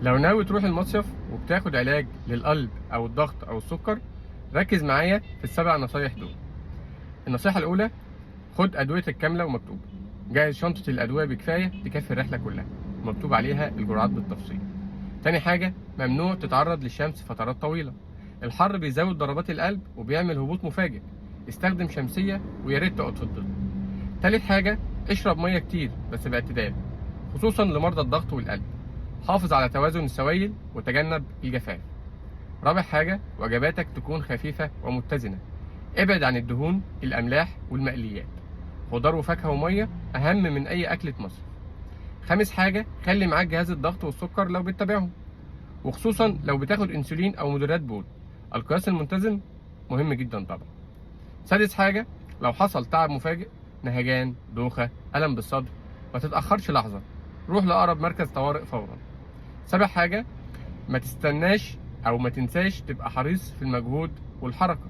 لو ناوي تروح المصيف وبتاخد علاج للقلب او الضغط او السكر، ركز معايا في السبع نصايح دول. النصيحة الأولى: خد أدويتك كاملة ومكتوبة. جهز شنطة الأدوية بكفاية تكفي الرحلة كلها، مكتوب عليها الجرعات بالتفصيل. تاني حاجة: ممنوع تتعرض للشمس فترات طويلة. الحر بيزود ضربات القلب وبيعمل هبوط مفاجئ. استخدم شمسية ويا ريت تقعد في الظل. تالت حاجة: اشرب مية كتير بس باعتدال، خصوصا لمرضى الضغط والقلب. حافظ على توازن السوائل وتجنب الجفاف. رابع حاجة: وجباتك تكون خفيفة ومتزنة. ابعد عن الدهون، الأملاح والمقليات. خضار وفاكهة ومية أهم من أي أكلة مصيف. خامس حاجة: خلي معاك جهاز الضغط والسكر لو بتتابعهم، وخصوصا لو بتاخد انسولين أو مدرات بول. القياس المنتظم مهم جدا طبعا. سادس حاجة: لو حصل تعب مفاجئ، نهجان، دوخة، ألم بالصدر، ما تتأخرش لحظة، روح لأقرب مركز طوارئ فورا. سابع حاجة: ما تستناش أو ما تنساش تبقى حريص في المجهود والحركة.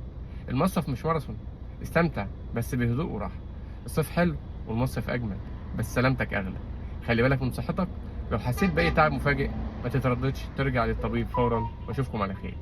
المصيف مش ماراثون، استمتع بس بهدوء وراحة. الصيف حلو والمصيف أجمل، بس سلامتك أغلى. خلي بالك من صحتك. لو حسيت بأي تعب مفاجئ ما تترددش ترجع للطبيب فورا، واشوفكم على خير.